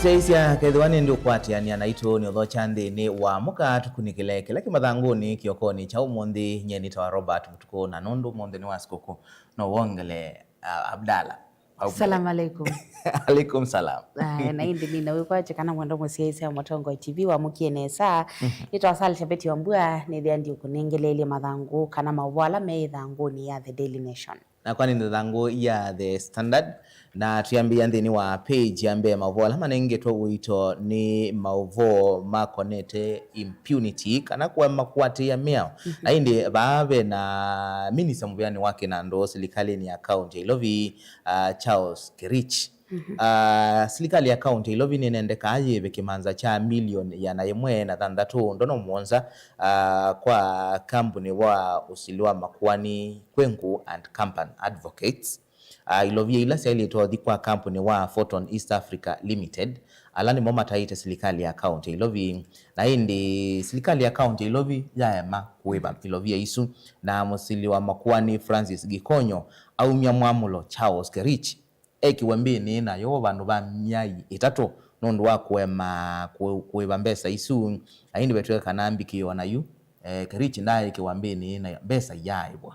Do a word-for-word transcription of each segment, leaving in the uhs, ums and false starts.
Tũisya kethĩwa nĩndĩ ũkwatĩanĩa naitũ nĩ ũthokya nthĩnĩ wa mũka tũkunĩkĩle kĩla kĩ mathangũnĩ kĩokonĩ kya ũmũnthĩ. Nyie nĩtawa Robert Mũtukũ, na nũndũ ũmũnthĩ nĩ wa sikũkũ, no wongele, ah, Abdala. Salam alaikum. Alaikum salam. Aya, na ĩndĩ nĩna wĩkwatya kana mwendwa mũsyaĩĩsya wa Mũtongoi T V wamũkie nesa. Nĩtawa Salsha Betty Wambua, nĩthĩa ndiũkũnengeleelye mathangũ kana maũvoo ala me ĩthangũnĩ ya The Daily Nation. Nakwa nĩ nthangũ ya The Standard, na twĩambĩĩa nthĩnĩ wa page ya mbee, maũvoo ala manengetwe ũito nĩ maũvoo makonete impunity kana kũema kũatĩĩa mĩao. Na ĩndĩ vaa ve na minista mũvĩanĩ wa kĩnandũ silikalĩnĩ ya kaunti ya Ilovi, ah, Charles Kerich. Ah, silikalĩ ya kaunti ya Ilovi nĩnendekaa yĩve kĩmanza kya milioni ĩana ĩmwe na thanthatũ ndono mũonza, ah, kwa kambuni wa ũsili wa makuani Kwenku and Company Advocates. Ah, ilovia ila syaĩlĩte ũthi kwa kambuni wa Forton East Africa Limited, ala nĩmo mataĩte silikalĩ ya kaunti ya Ilovi. Na ĩndĩ silikalĩ ya kaunti ya Ilovi yaema kũĩva ilovia isu, na mũsili wa makuani Francis Gikonyo aumya mwamũlo Charles Kerich ekĩwe mbĩnĩ nayo vandũ va myai ĩtatũ nũndũ wa kũema kũ-, kũĩva mbesa isu. Na ĩndĩ vetw'ĩka kana mbikĩo na yu, eh, Kerich ndaaĩkĩwa mbĩnĩ na mbesa iyaaĩvwa.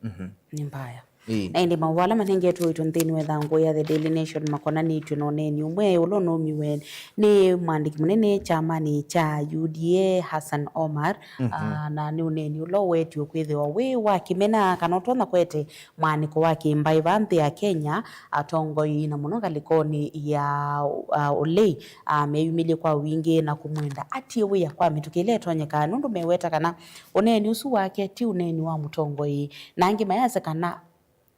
Mhm. Nĩ mbaya. Ĩĩ. Na ĩndĩ maũvoo ala manengetwe ũito nthĩnĩ wa ĩthangũ ya The Daily Nation makonanĩtw'e na ũneeni ũmwe ũla ũnaumiwe nĩ mwandĩki mũnene kyamanĩ kya U D A, Hassan Omar. Ah, na nĩ ũneeni ũla ũwetiwe kwĩthĩwa wĩ wa kĩmena kana ũtonya kwete mwaanĩko wa kĩmbaĩ vaa nthĩ ya Kenya, atongoi na mũno ngalĩkonĩ ya, ah, ũlei, ah, meyumĩlye kwa wingĩ na kũmwenda atie wĩa kwa mĩtũkĩ ĩla ĩtonyekaa, nũndũ meweta kana ũneeni ũsu wake ti ũneeni wa mũtongoi. Na angĩ mayasya kana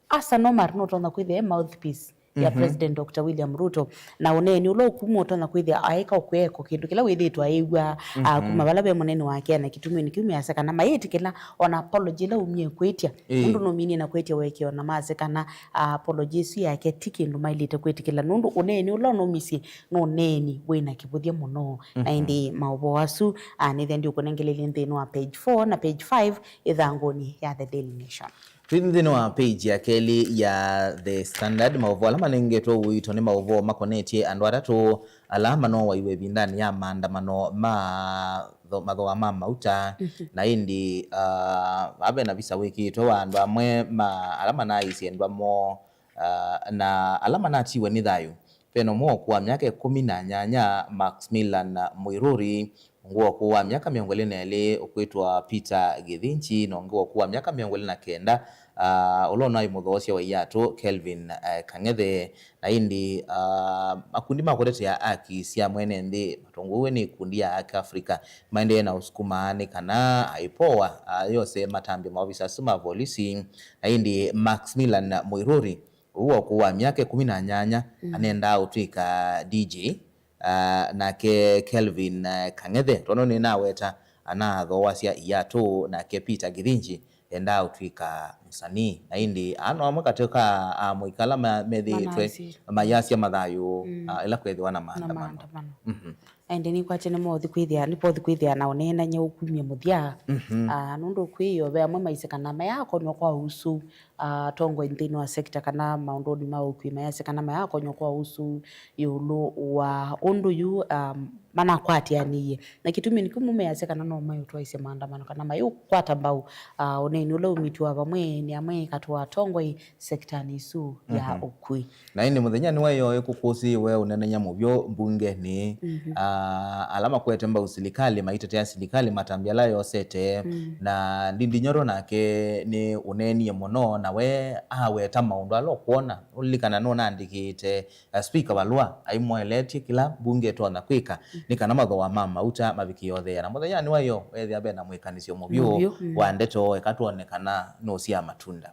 Hassan Omar nũtonya kwĩthĩa e mouthpiece ya President Doctor William Ruto, na ũneeni ũla ũkumwa ũtonya kwĩthĩa aĩka ũkweko kĩndũ kĩla wĩthĩĩtwe ayĩw'a, ah, kuma vala ve mũnene wake, na kĩtumi nĩ kĩu measya kana mayĩtĩkĩla ona apology ĩla umie kwĩtya, nũndũ nũminie na kwĩtya wekeo, na masya kana, ah, apology ĩsu yake ti kĩndũ maĩlĩte kwĩtĩkĩla, nũndũ ũneeni ũla ũnaumisye nĩ ũneeni wĩna kĩvũthya mũno. Na ĩndĩ maũvoo asu, ah, nĩthĩa ndiũkũnengeleelye nthĩnĩ wa page four na page five ĩthangũnĩ ya The Daily Nation. Twĩ nthĩnĩ wa page ya kelĩ ya The Standard, maũvoo ala manengetwe ũito nĩ maũvoo makonetye andũ atatũ ala manowaiwe ĩvindanĩ ya maandamano ma tho-, mathooa ma mauta. Na ĩndĩ, ah, vaa ve na visa wĩkĩĩtwe wa andũ amwe ma ala manaaisye endwa moo, ah, na ala manatiwe nĩ thayũ. Ve na ũmwe wa ũkũũ wa myaka ĩkũmi na nyanya, Maximilian Muiruri, ũngĩ wa ũkũũ wa myaka mĩongo ĩlĩ na ĩlĩ ũkwĩtwa Peter Githinji, na ũngĩ wa ũkũũ wa myaka mĩongo ĩlĩ na kenda, ah, ũla ũnaĩ mũthoosya wa iatũ, Kelvin, eh, Kang'ethe. Na ĩndĩ, ah, makundi ma kũtetea aki sya mwene nthĩ matongow'e nĩ ikundi ya Aki Africa maendee na ũsukuma nĩ kana IPOA, ah, yose matambya maovisa asu ma volisi. Na ĩndĩ Maximilian Muiruri, ũũ wa ũkũũ wa myaka ĩkũmi na nyanya, anendaa ũtw'ĩka D J, ah, nake Kelvin, eh, Kang'ethe, tondũ nĩnaweta, anathooasya iatũ, nake Peter Githinji endaa ũtw'ĩka mũsanii. Na ĩndĩ aa no amwe katĩ ka amũika ala ma-, methĩĩtwe mayasya mathayũ, ah, ĩla kwethĩwa na maandamano. Na maandamano. Mhm. Aende nĩkwatya nĩmothi kwĩthĩa, nĩpothi kwĩthĩa na ũneenany'a ũkumya mũthya. Ah, nũndũ kwĩyo ve amwe maisye kana mayakonywa kwa ũsu, ah, atongoi nthĩnĩ wa sector kana maũndũnĩ ma ũkui mayasya kana mayakonywa kwa ũsu ĩũlũ wa ũndũ yu, ah, manakwatĩanĩie. Na kĩtumi nĩ kĩu measya kana no mayũtwaĩsye maandamano kana mayũkwata mbau, ah, ũneeni ũla umitw'a vamwe nĩ amwe katĩ wa atongoi sektanĩ isu ya ũkui. Na ĩndĩ mũthenyanĩ wa ĩyo ĩkũkũsĩĩwe ũnenany'a mũvyũ mbungenĩ. Ah, ala makwete mbau silikalĩ maitetea silikalĩ matambya ala yosete. Na Ndindi Nyoro nake nĩ ũneenie mũno, na we aweta maũndũ ala ũkwona. Ũlilikana nũnaandĩkĩte, eh, spika valũa aimwoeletye kĩla mbunge ĩtonya kwĩka nĩ kana mathooa ma mauta mavikĩe ũtheea. Na mũthenyanĩ wa ĩyo wethĩa ve na mwĩkanĩsyo mũvyũ wa ndeto, eka twone kana nũsyaa matunda.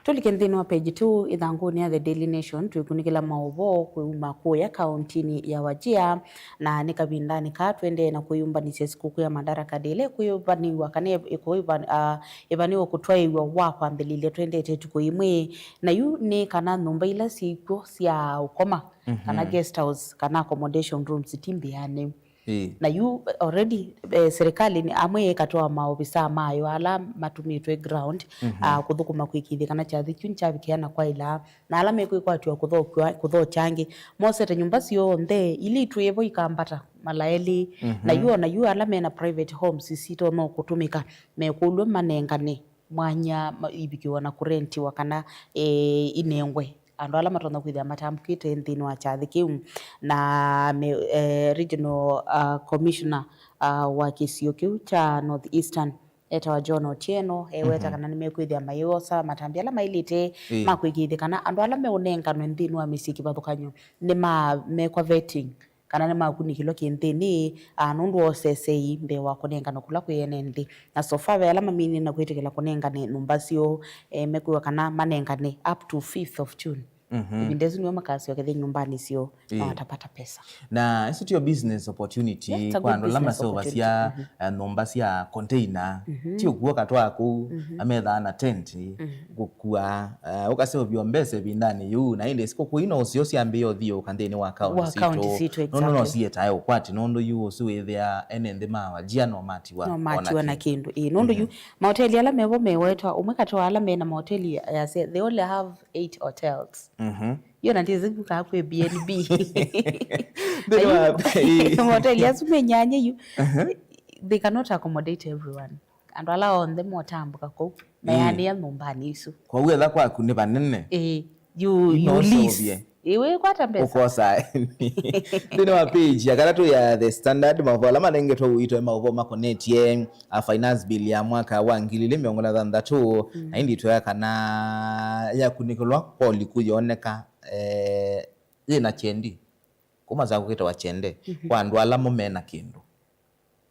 Tũlike nthĩnĩ wa page two ĩthangũnĩ ya The Daily Nation, twĩkunĩkĩla maũvoo kuma kũya kauntinĩ ya Wajir, na nĩ kavindanĩ kaa tũendee na kwĩyũmbanĩsya sikũkũ ya Madaraka Day, ĩla ĩkwĩyũmbanĩw'a kana ĩkũĩva-, ah, ĩvanĩwe kũtwaĩw'a wa kwambĩlĩlya twendete ĩtukũ yĩmwe. Na yu nĩ kana nyũmba ila syĩkw'o sya ũkoma, kana guest house, kana accommodation rooms ti mbĩanĩu. Ĩĩ. Na yu already, eh, serikali nĩ amwe ĩkatwaa maovisaa mayo ala matumĩtwe ground, mhm, ah, kũthũkũma kwĩkĩĩthya kana kyathĩ kyu nĩkyavikĩa na kwaĩla, na ala mekwĩkwatw'a kũthokya, kũthokya angĩ, mosete nyũmba syonthe, ila itwĩvo ikambata mala elĩ, mhm, na yu ona yu ala mena private homes sitonya kũtũmĩka, mekũlw'a manengane mwanya ma-, ivikĩwa na kũrentiwa kana, eh, inengwe andũ ala matonya kwĩthĩa matambũkĩte nthĩnĩ wa kyathĩ kĩu. Na me-, eh, regional, ah, commissioner, ah, wa kĩsio kĩu kya North Eastern etawa John Otieno, eweta, mhm, kana nĩmekwĩthĩa mayĩosa matambya ala maĩlĩte, ĩĩ, ma kwĩkĩĩthya kana andũ ala meũnenganwe nthĩnĩ wa mĩsyĩ kĩvathũkany'o nĩma-, mekwa vetting, kana nĩmakunĩkĩlwa kĩnthĩnĩ, ah, nũndũ wa ũsesei mbee wa kũnengana kũla kwĩ ene nthĩ. Na so far ve ala maminĩe na kwĩtĩkĩla kũnengane nyũmba syoo, eh, mekwĩw'a kana manengane up to fifth of June. Mhm. Ĩvinda ĩsu nĩo makasyokethya nyũmbanĩ syoo na, ĩĩ, watapata pesa. Na ĩsu tiyo business opportunity, yes, it's a kwa good andũ ala business opportunity, maseũvasya, mhm, eh, nyũmba sya container, mhm, ti ũkuo katwaa kũu, mhm, amethaa na tent, mhm, kũkua, eh, ũkaseũvya mbesa ĩvindanĩ yĩu, na ĩndĩ sikũkũ ino ũseo syambĩĩa ũthiũũka nthĩnĩ wa kaũntĩ, wa kaũntĩ sitũ, sitũ, nũndũ no, exactly, sietae ũkwati, nũndũ yu ũsu wĩthĩa ene nthĩ ma Wajir no matiwa, no matiwa ona na kĩndũ. Ĩĩ, nũndũ, mhm, yu mahoteli ala mevo mewetwa, ũmwe katĩ wa ala mena mahoteli yasya, they only have eight hotels. Mhm. Yo na ndĩsĩ vu kaa kwĩ B and B. Nthĩnĩ wa, ĩĩ, mahoteli asu me nyanya yu, aha, they cannot accommodate everyone. Andũ ala onthe motambũka kũu, ĩĩ, meanĩa nyũmbanĩ isu. Kwoou etha kwaku nĩ vanene. Ĩĩ, you, you lease. Ĩĩ, wĩkwata mbesa. Ũkosa. Nthĩnĩ wa page ya katatũ ya The Standard, maũvoo ala manengetwe ũito nĩ maũvoo makonetye, a, finance bill ya mwaka wa ngili ilĩ mĩongo ĩlĩ na thanthatũ, mm, na ĩndĩ ĩtwĩa kana yakunĩkĩlwa kwa ũliku yoneka, eh, yĩna kyendi. Kuma za kũkĩtawa kyende, mhm, kwa andũ ala mo mena kĩndũ.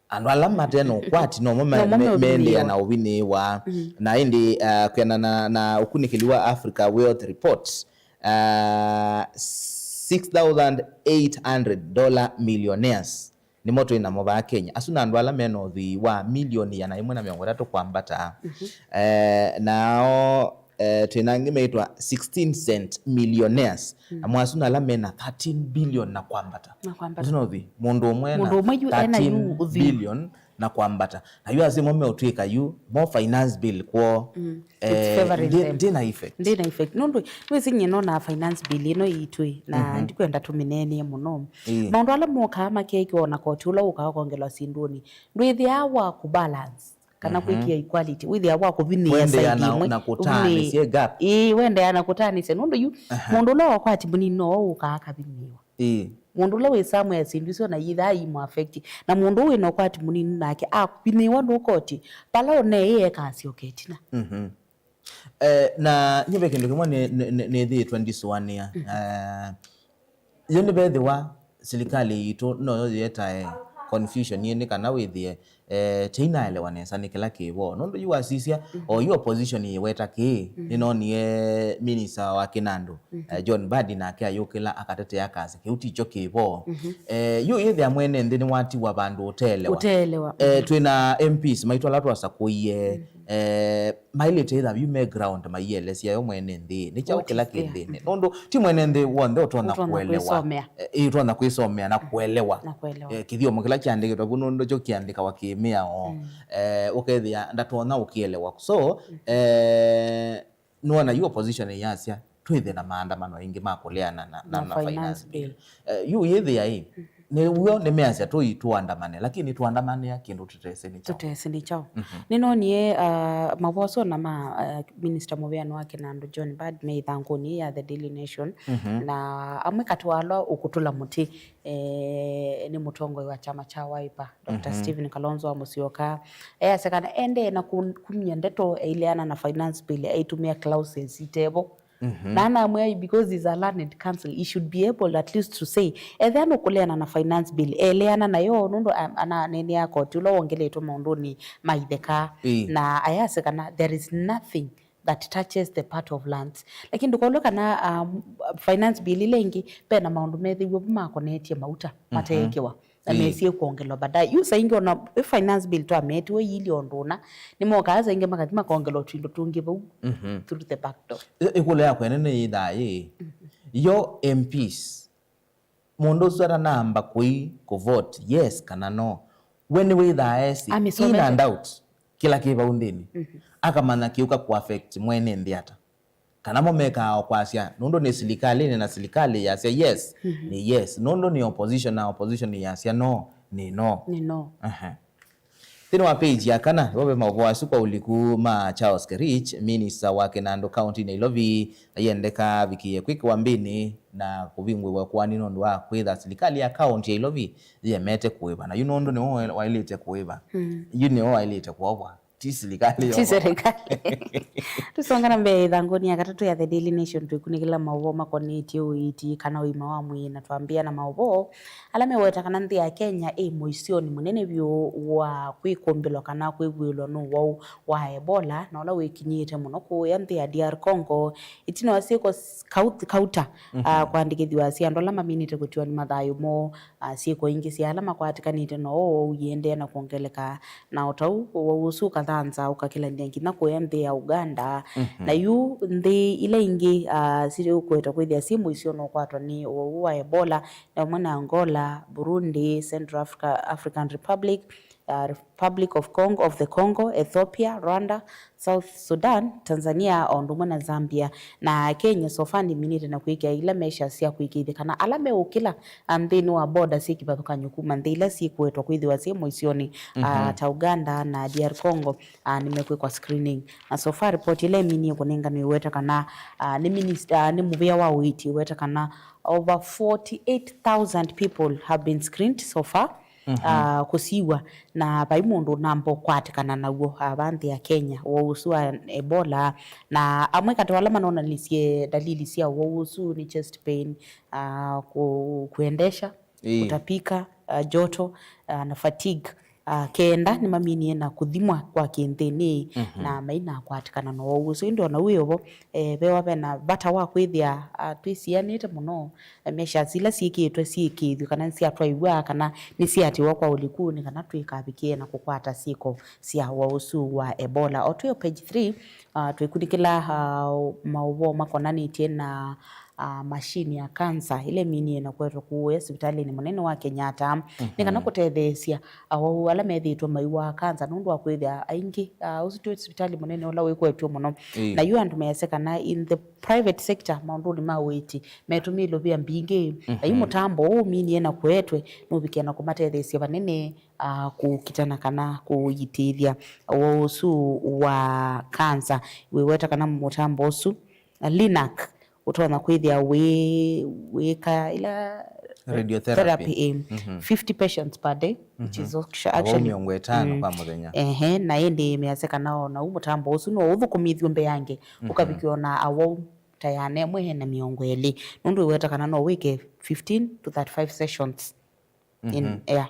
Andũ ala mate na ũkwati nomo me-, nomo me-, meendeea na ũvinĩĩwa. Mhm. Na ĩndĩ, uh, kwĩanana na, na ũkunĩkĩli wa Africa Wealth Report, uh, six thousand eight hundred dollar millionaires nĩmo twĩ namo vaa Kenya. Asu na andũ ala mena ũthwii wa milioni ĩana ĩmwe na mĩongo ĩtatũ kwambata. Mhm. Eh, nao, eh, twĩ na angĩ meĩtwa sixteen cent millionaires. Mm. Namo asu na ala mena thirteen billion na kwambata. Na kwambata. Ũsu no ũthwii. Mũndũ ũmwe ena, mũndũ ũmwe yu ena yu thirteen billion na kwambata. Na yu asu mo meũtw'ĩka yu, mo finance bill kwoo. Mm. It's, eh, favoring them. Ndĩ na effect. Ndĩ na effect. Nũndũ, nĩwĩsĩ nyie nonaa finance bill ĩno yitũ ĩ, na, mhm, ndikwenda tũmĩneenee mũno. Ĩĩ. Maũndũ ala mokaa makekĩwa na koti ũla ũkaa ũkongelwa syĩndũnĩ, ndwĩthĩaa wa kũbalance. Kana, mhm, kwĩkĩa equality, wĩthĩa wa kũvinĩĩa side ĩmwe, na kũtaanĩsya gap. Ĩĩ, wendeea na kũtaanĩsya. Nũndũ yu, aha, mũndũ ũla wa ũkwati mũnini no ũkaa akavinĩĩwa. Ĩĩ. Mũndũ ũla wĩ somewhere syĩndũ isu ona yĩthaa imũ affect. Na mũndũ ũyũ wĩna ũkwati mũnini nake avinĩĩwa nĩ koti, vala ũneĩ ekasyoka ĩtina. Mhm. Eh, na nyie ve kĩndũ kĩmwe nĩ, nĩ, nĩ, nĩthĩĩtwe ndisũanĩa. Mhm. Eh, Yo nĩvethĩwa silikalĩ yitũ noyo yĩetae confusion ĩĩ, nĩ kana wĩthĩe, eh, tĩinaelewa nesa nĩ kĩla kĩvo. Nũndũ yu wasisya, mhm, o yu opposition yĩweta kĩĩ, mhm, nĩnonie minister wa kĩnandũ, mhm, eh, John Mbadi nake ayũkĩla akatetea kanza kĩu tikyo kĩvo. Mhm. Eh, yu yĩthĩa mwene nthĩ nĩwatiwa vandũ ũteelewa. Ũteelewa. Eh, mhm, twĩ na M Ps maitũ ala twasakũie, mhm, eh, mailĩte ĩtha yu me ground maielesya yo mwene nthĩ nĩ kyaũ kĩla kĩ nthĩnĩ. What is there? Nũndũ ti mwene nthĩ w'onthe ũtonya, ũtonya kũelewa, kwĩsomea. Eh, ĩĩ, ũtonya kwĩsomea na kũelewa. Na kũelewa. Eh, kĩthyomo kĩla kĩandĩkĩtwe vu nũndũ kyo kĩandĩkawa kĩmĩao. Mm. Eh, ũkethĩa ndatonya ũkĩelewa. So, mm, eh, nĩwona yu opposition yasya twĩthĩe na maandamano aingĩ ma kũleana na, na, na finance bill. Eh, yu yĩthĩa ĩ, nĩw'o nĩmeasya tũi tũandamane, lakini tũandamanĩa kĩndũ tũtesĩ nĩ kyaũ? Tũtesĩ nĩ kyaũ? Mhm. Nĩnonie, uh, mavoso na ma, uh, minister mũvĩano wa kĩnandũ John Mbadi me ĩthangũnĩ ya The Daily Nation, mhm, na amwe katĩ wa ala ũkũtũla mũtĩ, eh, nĩ mũtongoi wa kyama kya Wiper, Doctor, mhm, Stephen Kalonzo wa Musyoka. Easya kana endee na ku-, kumya ndeto eileana na finance bill, eitũmĩa clauses itevo. Mhm. Na anamwĩa, because he's a learned counsel, he should be able at least to say, ethĩa nũkũleana na finance bill, eleana nayo, nũndũ, um, ananeenea koti ũla wongeletwe maũndũnĩ ma itheka. Ĩĩ. Na ayasya kana there is nothing that touches the part of lands. Lakini ndũkolwe kana, um, finance bill ila ingĩ, ve na maũndũ methĩiwe vu makonetye mauta, mhm, mateekiwa. Na, ĩĩ, mesie kwongelwa baadaye. Yu saa ingĩ ona ĩ finance bill twametiwe yĩilye ũndũ ũna, nĩmokaa saa ingĩ makathi makongelwa tũindo tũngĩ vau, mhm, through the back door. Ĩ-, ĩkũlyo yakwa ĩnene yĩthaa yĩĩ, mhm, yo M Ps Mũndũ ũsu atanamba kũi kũvote yes kana no, we nĩwĩthaa esĩ, in and out, kĩla kĩ vau nthĩnĩ. Mhm. Akamanya kĩũka kũ affect mwene nthĩ ata. Kana mo mekaa o kwasya, nũndũ nĩ silikalĩnĩ na silikalĩ yasya yes, mhm, nĩ yes. Nũndũ nĩ opposition na opposition yasya no, nĩ no. Nĩ no. Aha. Nthĩnĩ wa page ya kana, nĩvo ve maũvoo asu kwa ũliku ma Charles Kerich, minista wa kĩnandũ kaunti Nairobi, ayendeka avikĩe kwĩkĩwa mbĩnĩ na kũvingũĩwa kwani nũndũ wa kwĩtha silikalĩ ya kaunti ya Nairobi yĩemete kũĩva. Na yu nũndũ nĩwe waĩlĩte kũĩva. Mm. Yu nĩwe waĩlĩte kũovwa. Ti silikalĩ. Ti silikalĩ. Tũsonga na mbee ĩthangũnĩ ya katatũ ya The Daily Nation, twĩkunĩkĩla maũvoo makonetye ũiiti kana ũima wa mwĩĩ, na twambĩĩa na maũvoo ala meweta kana nthĩ ya Kenya ĩ mũisyonĩ mũnene vyũ wa kwĩkũmbĩlwa kana kwĩvuĩlwa nĩ ũwau wa Ebola, na ũla wĩkinyĩte mũno kũũya nthĩ ya D R Congo, ĩtina wa syĩko s-, kau-, kauta, mhm, ah, kũandĩkĩthw'a syĩ andũ ala maminĩte kũtiwa nĩ mathayũ moo, ah, syĩko ingĩ sya ala makwatĩkanĩte na ũwau iendeea na kwongeleka, na o ta ũu ũwau ũsu ũkathanza ũkakĩlanĩa nginya kũya nthĩ ya Uganda. Mhm. Na yu nthĩ ila ingĩ, ah, siũkwetwa kwĩthĩa syĩ mũisyonĩ ũkwatwa nĩ ũwau wa Ebola, na vamwe na Angola, Burundi, Central Africa, African Republic, uh, Republic of Congo, of the Congo, Ethiopia, Rwanda, South Sudan, Tanzania, o ũndũ ũmwe na Zambia. Na Kenya so far nĩminĩte na kwĩkĩa ila measures sya kũĩkĩĩthya kana ala meũkĩla, uh, nthĩnĩ wa border syĩ kĩvathũkany'o kuma nthĩ ila syĩkũetwa kwĩthĩwa syĩ mũisyonĩ, uh, mhm, ta Uganda na D R Congo, uh, nĩmekwĩkwa screening. Na so far report ĩla ĩminie kũnengana ĩweta kana, uh, nĩ minist-, uh, nĩ mũvĩa wa ũiiti ĩweta kana over forty-eight thousand people have been screened so far, mhm, ah, kũsiw'a, na vai mũndũ ũnamba ũkwatĩkana naw'o, ah, va nthĩ ya Kenya, ũwau ũsu wa Ebola. Na amwe katĩ wa ala manonanisye dalili sya ũwau ũsu nĩ chest pain, ah, ku-, kuendesha, ĩĩ, kutapika, ah, joto, ah, na fatigue. Ah, kenda nĩmaminie na kũthimwa kwa kĩnthĩnĩ, mhm, na mainakwatĩkana na ũwau ũsu. Ĩndĩ o na wĩ o vo, eh, vewa vena vata wa kwĩthĩa, ah, twĩsianĩte mũno, eh, measures ila syĩkĩĩtwe syĩkĩĩthw'e kana nĩsyatwaĩw'a kana nĩsiatĩwa kwa ũliku nĩ kana twĩkavikĩe na kũkwata syĩko sya ũwau ũsu wa Ebola. O twĩ o page three, ah, twĩkunĩkĩla, ah, maũvoo makonanĩtye na, ah, mashini ya cancer ĩla ĩminie na kũetwa kũũya sivitalĩnĩ mũnene wa Kenyatta, mhm, nĩ kana kũtetheesya awau ala methĩĩtwe maiwaa kanza nũndũ wa kwĩthĩa aingĩ, ah, ũsu ti sivitalĩ mũnene ũla wĩkwetw'e mũno. Ĩĩ. Na yu andũ measya kana in the private sector, maũndũnĩ ma ũiiti, metũmĩĩlwe via mbingĩ. Mhm. Na yu mũtambo ũũ ũminie na kũetwe nũvikĩa na kũmatetheesya vanene, ah, kũkitana kana kũyitĩĩthya ũwau ũsu wa kanza. Wĩweta kana mũtambo ũsu, ah, Linac, ũtonya kwĩthĩa wĩ, wĩka ila radiotherapy, therapy, eh, mhm, fifty patients per day, which, mhm, is actu-, actually mĩongo ĩtano, mm, kwa mũthenya. Ehe, na ĩndĩ measya kana o na u mũtambo ũsu no ũthũkũmĩthw'e mbeange, mhm, ũkavikĩwa na awau ta ĩana ĩmwe na mĩongo ĩlĩ, nũndũ ĩweta kana no wĩke fifteen to thirty-five sessions in, mhm, air.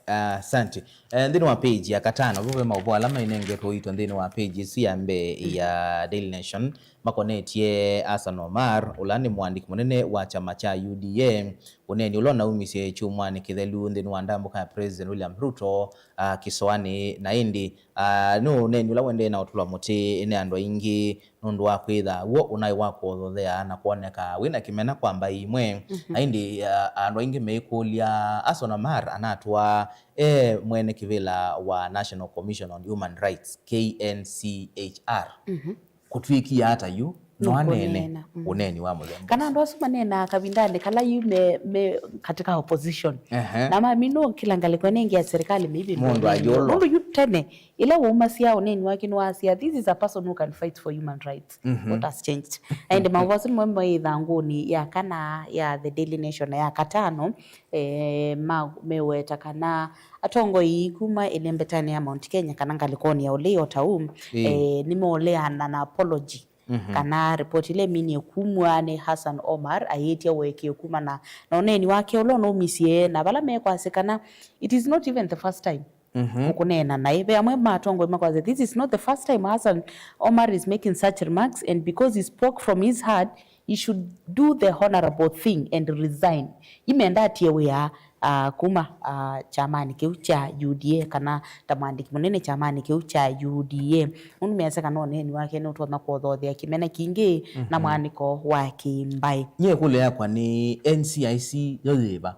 Ah, asante. Eh, nthĩnĩ wa page ya katano, vau ve maũvoo ala mainengetwe ũito nthĩnĩ wa page ĩsu ya mbee, mhm, ya Daily Nation, makonetye Hassan Omar, ũla nĩ mũandĩki mũnene wa kyama kya U D A. Ũneeni ũla ũnaumisye kyumwanĩ kĩthelu nthĩnĩ wa ndambũka ya President William Ruto, ah, kĩsoanĩ, na ĩndĩ, ah, nĩ ũneeni ũla ũendee na ũtũlwa mũtĩ nĩ andũ aingĩ, nũndũ wa kwĩtha w'o ũnaĩ wa kũthothea na kwoneka wĩ na kĩmena kwa mbaĩ imwe. Mhm. Na ĩndĩ, ah, andũ aingĩ meĩkũlya, Hassan Omar anatwaa e mwene kĩvĩla wa National Commission on Human Rights, K N C H R. Mhm. Kũtw'ĩkie ata yu no aneene, mm, ũneeni wa mũthemba kana ũsu? Andũ asu maneenaa kavindanĩ kala yu me, me katika opposition. Ehe. Na maminũkĩla ngalĩko ĩno ĩngĩ ya serikali, maybe mũndũ ayũlwa. Nũndũ yu tene, ĩla waumasya ũneeni wake nĩwasya, "This is a person who can fight for human rights." Mhm. What has changed? Na ĩndĩ maũvoo asu nĩmo me ĩthangũnĩ ya kana ya The Daily Nation, na ya katano, eh, ma, meweta kana atongoi kuma ĩlembetanĩ ya Mount Kenya kana ngalĩkonĩ ya ũlei o ta ũu, ĩĩ, eh, nĩmeũleana na apology, mhm, kana report ĩla ĩminie kumw'a nĩ Hassan Omar ayĩtya ũekeo kumana na ũneeni wake ũla ũnaumisye, na vala mekwasya kana it is not even the first time, mhm, ũkũneena naĩ. Ve amwe ma atongoi makwasya, "This is not the first time Hassan Omar is making such remarks, and because he spoke from his heart, he should do the honorable thing and resign." Imenda atie wĩa, ah, kuma, ah, kyamanĩ kĩu kya U D A, kana ta mwandĩki mũnene kyamanĩ kĩu kya U D A. Nũndũ measya kana ũneeni wake nũtonya kũthothea kĩmena kingĩ na, mhm, mwanĩko wa kĩmbaĩ. Nyie ĩkũlyo yakwa nĩ N C I C yo yĩva?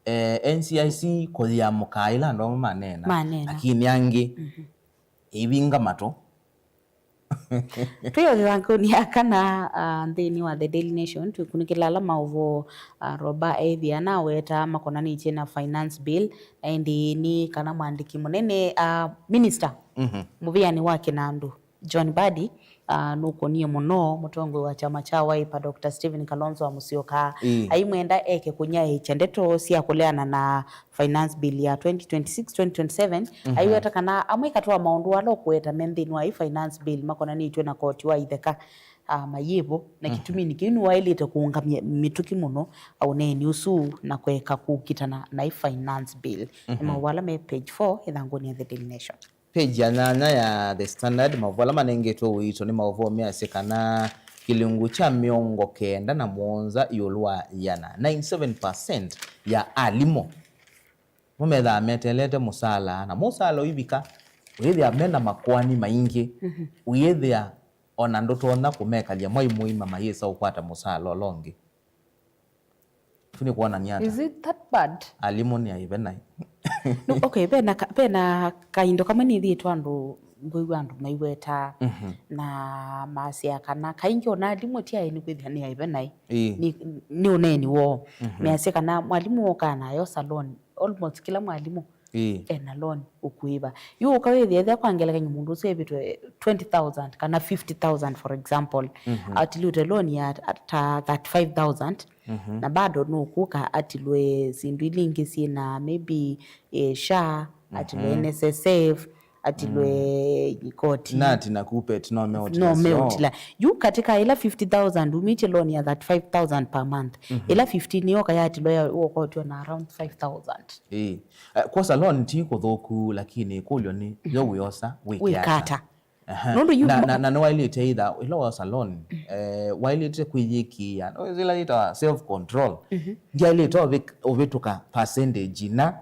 Eh, N C I C kũyĩamũkaa ĩla andũ amwe maneena, maneena, lakini angĩ, mhm, ĩivinga matũ. Twĩ o ĩthangũnĩ ya kana, ah, nthĩnĩ wa The Daily Nation, twĩkunĩkĩla ala maũvoo, ah, Roba Ethia naweta makonanĩtye na finance bill, na ĩndĩ nĩ kana mwandĩki mũnene, ah, minister, mhm, mũvĩanĩ wa kĩnandũ, John Mbadi, ah, nũkũnie mũno mũtongoi wa kyama kya Wiper, Doctor Stephen Kalonzo wa Musyoka, ĩĩ, aimwenda eke kũnyaĩĩkya ndeto sya kũleana na finance bill ya twenty twenty-six, twenty twenty-seven, mhm, aiweta kana amwe katĩ wa maũndũ ala ũkũweta me nthĩnĩ wa ĩ finance bill makonanĩtw'e na koti wa itheka, ah, mayĩvo, na, mhm, kĩtuminĩ kĩu nĩwaĩlĩte kũũngamya mĩtũkĩ mũno, ah, ũneeni ũsu na kũeka kũkitana na ĩ finance bill. Nĩ, mhm, maũvoo ala me page four ĩthangũnĩ ya The Daily Nation. Page ya nyanya ya The Standard, maũvoo ala manengetwe ũito nĩ maũvoo measya kana kĩlungu kya mĩongo kenda na mũonza ĩũlũ wa ĩana, ninety-seven percent ya alimũ, mo methaa meteelete mũsaala, na mũsaala ũivika, ũyĩthĩa mena makoani maingĩ, mhm, ũyĩthĩa ona ndũtonya kũmekalya mwai mũima mayĩsa ũkwata mũsaala ũla ũngĩ. Ĩsu nĩ kwonany'a ata? Is it that bad? Alimũ nĩ aive naĩ? No, okay, ve na ka-, ve na kaindo kamwe nĩthĩĩtwe andũ, ngwĩw'a andũ maiwetaa, mhm, na masya kana kaingĩ ona alimũ ti aeni kwĩthĩa nĩ aive naĩ. Ĩĩ. Nĩ, nĩ ũneeni woo. Mhm. Measya kana mwalimũ wokaa nayo salon, almost kĩla mwalimũ, ĩĩ, ena loan ũkũĩva. Yu ũka wĩthĩa ethĩa kwa ngelekany'o mũndũ ũsu evĩtwe twenty thousand kana fifty thousand, for example, mhm, atilĩte loan ya ta thirty-five thousand, mhm, na bado nũkũka atilwe syĩndũ ila ingĩ syĩna maybe, eh, SHA, atilwe, mhm, N S S F, atilwe, mm, koti. Nati na KUPPET no meũtila. No sio? Meũtila. Yu katĩ ka ila fifty thousand umĩtye loan ya thirty-five thousand per month, mhm, ila fifteen yoka yatilwa ya ũkotwa na around five thousand. Ĩĩ. Eh, kwosa loan ti kũthũku, lakini ĩkũlyo nĩ, yo wĩosa wĩke ata? Wĩka ata? Aha. Nũndũ yu na, na, na nĩwaĩlĩte either, ĩla wosa loan, eh, waĩlĩte kwĩyĩkĩĩa, no, ĩla yĩtawa self control. Mhm. Ndyaĩlĩte ũvĩ-, ũvĩtũka percentage ĩna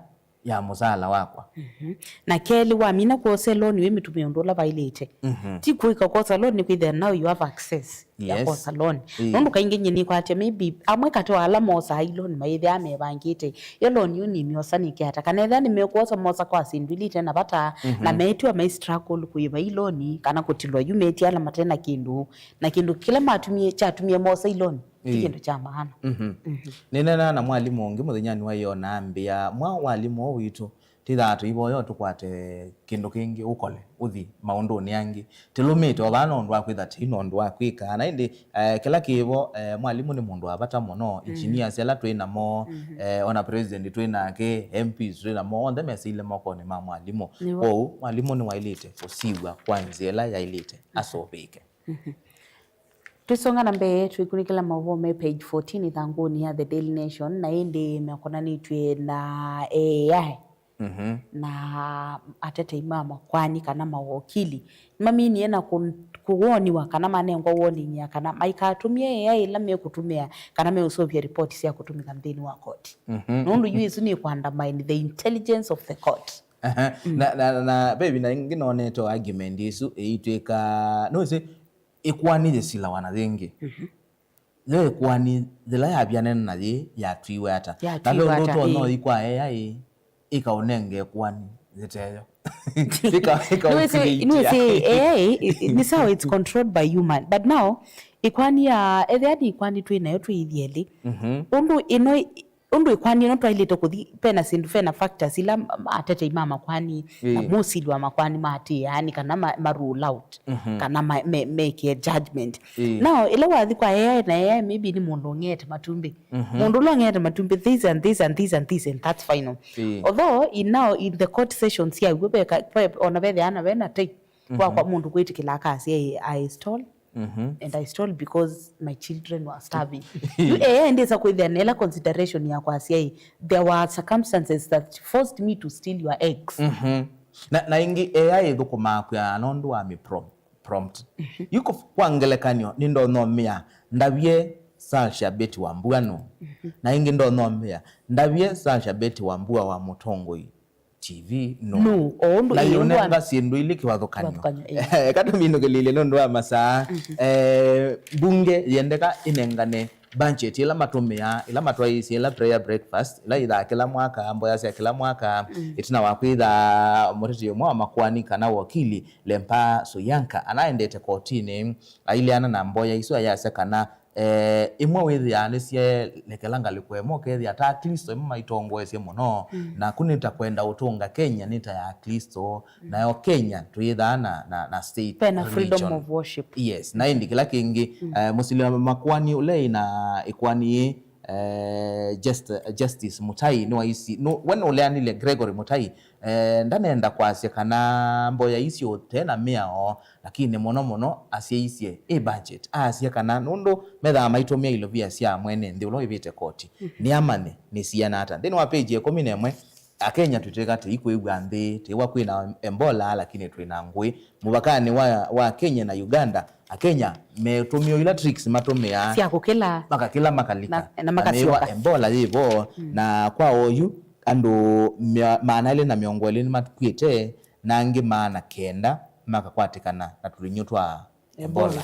ya mũsaala wakwa. Mhm. Na kelĩ, wamina kwosa loan wĩmĩtũmĩa ũndũ ũla vaĩlĩte. Mhm. Ti kwĩka kwosa loan nĩ kwĩthĩa now you have access ya, yes, kwosa loan. Ĩĩ. Nũndũ kaingĩ nyie nĩkwatya maybe amwe katĩ wa ala mosaa i loan mayĩthĩaa mevangĩte, yo loan yu nĩmyosa nĩke ata? Kana ethĩa nĩmekwosa mosa kwa syĩndũ ila ite na vata, mhm, na meetiwa mai struggle kũĩva i loan, kana kũtilwa yu metie ala mate na kĩndũ, na kĩndũ kĩla matumie, kyatumie mosa i loan ti, ĩĩ, kĩndũ kya maana. Mhm. Mhm. Nĩneenaa na mwalimũ ũngĩ mũthenyanĩ wa ĩyoo na ambĩa, mwa walimũ ũũ witũ, tithaa tũivoya ũtũkwate kĩndũ kĩngĩ ũkole, ũthi maũndũnĩ angĩ. Tĩlũmĩte o vaa nũndũ wa kwĩtha tei nũndũ wa kwĩka. Na ĩndĩ, eh, kĩla kĩvo, eh, mwalimũ nĩ mũndũ wa vata mũno. Mhm. Engineers ala twĩ namo, mhm, eh, ona president twĩ nake, M Ps twĩ namo, onthe mesĩile mokonĩ ma mwalimũ. Nĩw'o. Kwoou, mwalimũ nĩwaĩlĩte kũsiw'a kwa nzĩa ĩla yaĩlĩte, mhm, asũvĩĩke. Mhm. Twĩsonga na mbee, twĩkunĩkĩla maũvoo me page fourteen ĩthangũnĩ ya The Daily Nation, na ĩndĩ mekonanĩtw'e na A I. Mhm. Na atetei ma makwani kana mawokili nĩmaminie na kũ-, kũwoniwa kana manengwa warning ya kana maikatũmĩe A I ĩla mekũtũmĩa kana meũseũvya ripoti sya kũtũmĩka nthĩnĩ wa koti. Mhm. Nũndũ yu ĩsu nĩ kũ undermine the intelligence of the court. Aha. Mm. Na, na, na, na ve ĩvinda ĩngĩ nonete argument ĩsu ĩitw'ĩka, nũĩsĩ, ĩkoani yĩsilawa na yĩngĩ. Mhm. Yo ĩkoani yĩla yavyanene na yĩĩ yatwiwe ata? Yatwiwe ata, ĩĩ. Na ve ũndũ ũtonya ũthi kwa A I ĩkaũnenge ĩkoani yĩteyo. Ĩka-, ĩka-, nĩwĩsĩ, nĩwĩsĩ A I i-, i-, nĩ sawa, it's controlled by human. But now, ĩkoani ya, ethĩa nĩ ĩkoani twĩ nayo twĩ ithyelĩ. Mhm. Ũndũ ĩno i-, Ũndũ ĩkoani ĩno twaĩlĩte kũthi, vena syĩndũ, vena factors ila m-, atetei ma makoani na, ĩĩ, mũsili wa makoani matĩĩaa, nĩ kana ma, ma rule out, mhm, kana ma, me, mekĩe judgment. Ĩĩ. Now, ĩla wathi kwa A I, na A I maybe nĩ mũndũ ũng'eete matumbĩ. Mhm. Mũndũ ũla ũng'eete matumbĩ, this and this and this and this, and that's final. Ĩĩ. Although in now, in the court sessions ya w'o, veka, ve, ona vethĩana vena tape, mhm, kwa, kwa mũndũ kwĩtĩkĩla akasya, "I stole." Mhm. And I stole because my children were starving. Yu A I ndĩsa kwĩthĩa na ĩla consideration ya kwasya ĩ, there were circumstances that forced me to steal your eggs. Mhm. Na, na ĩngĩ A I ĩthũkũmaa kwĩa nũndũ wa mi prom-, prompt. Mhm. Yu kũ-, kwa ngelekany'o, nĩndonya ũmĩa, ndavye Sasha Betty Wambua nũ? Na ĩngĩ ndonya ũmbĩa, ndavye Sasha Betty Wambua wa Mũtongoi T V nũ? Nũ, o ũndũ na ĩĩ yũnenga ũndũ syĩndũ ilĩ kĩvathũkany'o. Kĩvathũkany'o, ĩĩ. Eka tũminũkĩlĩlye nũndũ wa masaa. Eh, mbunge yendeka ĩnengane budget ĩla matũmĩaa, ĩla matwaĩĩsye, ĩla prayer breakfast, ĩla ĩthaa kĩla mwaka, mboya sya kĩla mwaka, ĩtina wa kwĩtha mũteti ũmwe wa makoani kana wakili, Lempa Soyinka, anaendete kotinĩ, aileana na mboya isu, ayasya kana eh, imwe wĩthĩaa nĩsyelekela ngalĩko ĩmwe, ũkethĩa ta Aklĩsto ĩmwe maitongoesye mũno, naku nĩ ta kwenda ũtũnga Kenya nĩ ta ya Aklĩsto, nayo Kenya twĩthaa na, na, na state religion. Pena freedom of worship. Yes, na ĩndĩ kĩla kĩngĩ, eh, mũsili wa makoani ũla ĩna ĩkoani yĩ, eh, Just-, Justice Mutai nĩwaisi, nũ-, we nũleanile, Gregory Mutai, eh, ndanenda kwasya kana mboya isu te na mĩao, lakini mũno mũno asyaisye ĩ budget. Aasya kana nũndũ methaa maitũmĩa ilovia sya mwene nthĩ ũla wĩvĩte koti, nĩamanye nĩ siana ata. Nthĩnĩ wa page ya ĩkũmi na ĩmwe, Akenya twĩtw'ĩka tũikwĩw'a nthĩ, twĩwa kwĩna Ebola, lakini twĩna ngũĩ. Mũvakanĩ wa, wa Kenya na Uganda, Akenya metũmĩo ila tricks matũmĩaa. Sya kũkĩla. Makakĩla makalika. Na, na makasyoka. Mew'a Ebola yĩvo, na kwa oyu, andũ mia-, maana elĩ na mĩongo ĩlĩ nĩmakw'ĩte, na angĩ maana kenda makakwatĩkana na tũlinyũ twa Ebola. Ebola.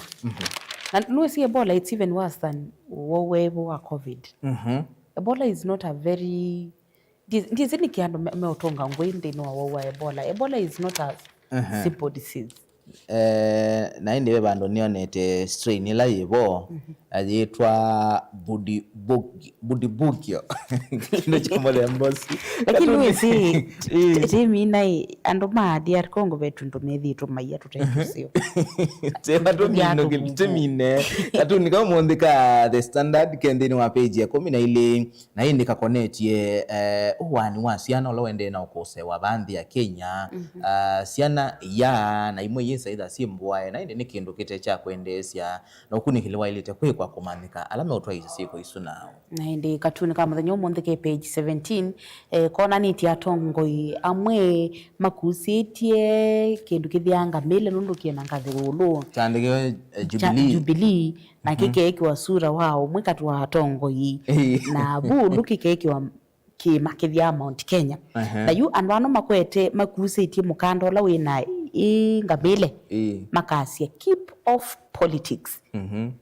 Na nĩwĩsĩ Ebola, it's even worse than ũwau wevo wa covid. Ebola is not a very, ndi-, ndiĩsĩ nĩkĩ andũ me-, meũtũnga ngũĩ nthĩnĩ wa ũwau wa Ebola. Ebola is not a simple disease. Eh, na ĩndĩ ve vandũ nĩonete strain ĩla yĩvo, ayĩtwa Budi-, Budi-, Budibugyo. Kĩndũ kya mũthemba ũsu. Lakini wĩsĩ, ĩĩ, tĩmina ĩ, andũ ma D R Congo ve tũndũ methĩĩtwe maia tũte tũseo. Tĩmine. Katuni ka ũmũnthĩ ka The Standard ke nthĩnĩ wa page ya ĩkũmi na ilĩ. Na ĩndĩ kakonetye, eh, ũwani wa syana ũla ũendee na ũkũsewa va nthĩ ya Kenya. Ah, syana iyaa na imwe iyĩsa itha syĩ mbũae, na ĩndĩ nĩ kĩndũ kĩte kya kwendeesya, na ũkunĩkĩli waĩlĩte kwĩkwa kũmanyĩka ala meũtwaĩĩsya syĩko isu nao. Na ĩndĩ katuni ka mũthenya ũmũnthĩ ke page seventeen, eh, konanĩtye atongoi amwe makusĩtye kĩndũ kĩthĩaa ngamĩle nũndũ kĩena ngathĩ ĩũlũ. Kyandĩkĩwe, eh, Jubilee. Jubilee. Na kĩkeekĩwa sura wa ũmwe katĩ wa atongoi. Ĩĩ. Na vu ũndũ kĩkeekĩwa kĩĩma kĩthyaa Mount Kenya. Ehe. Na yu andũ ano makwete makusĩtye mũkanda ũla wĩ na ĩ ngamĩle. Ĩĩ. Makasya, "Keep off politics."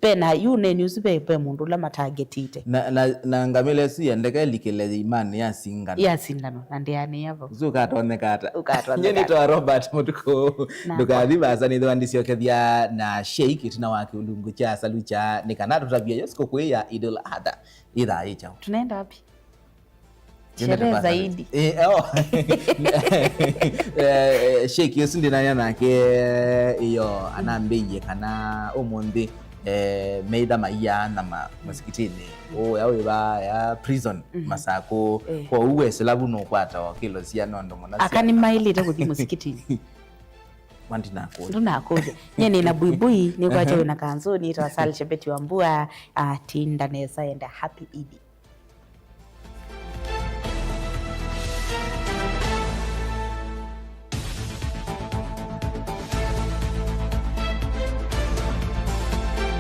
Ve na yu neni ũsu ve, ve mũndũ ũla matargetĩte. Na, na, na ngamĩle ĩsu yendeka ĩlikĩle ĩimanĩ ya singano. Ya singano, na ndĩanĩa vau. Ũsu ũkatonyeka ata? Ũkatonyeka ata? Nyie nĩtawa Robert Mũtukũ. Ndũkathi vaasa, nĩthĩwa ndisyokethya na Sheikh ĩtina wa kĩulungu kya Salucha, nĩ kana tũtavye yo sikũkũ ya Idul Adha. Ĩthaa yĩ kyaũ? Tunaenda wapi? Sherehe zaidi. Eh, oh. Eh, eh, Sheikh, ũsu ndinania nake, iyo, anambĩie kana ũmũnthĩ, eh, meitha maiya nyama mũsikitinĩ. Ũya wĩ va ya prison, Masakũ. Eh. Kwoou wesĩla vu nũkwata o kĩlo sia nondo mũna. Aka nĩmaĩlĩte kũthi mũsikitinĩ? Mwa ndinakũlya. Ndũnakũlya. Nyie nĩ na buibui, nĩkwatya wĩ na kanzũ, nĩtawa Sal Shebeti wa Mbua, atinda nesa and a happy Eid.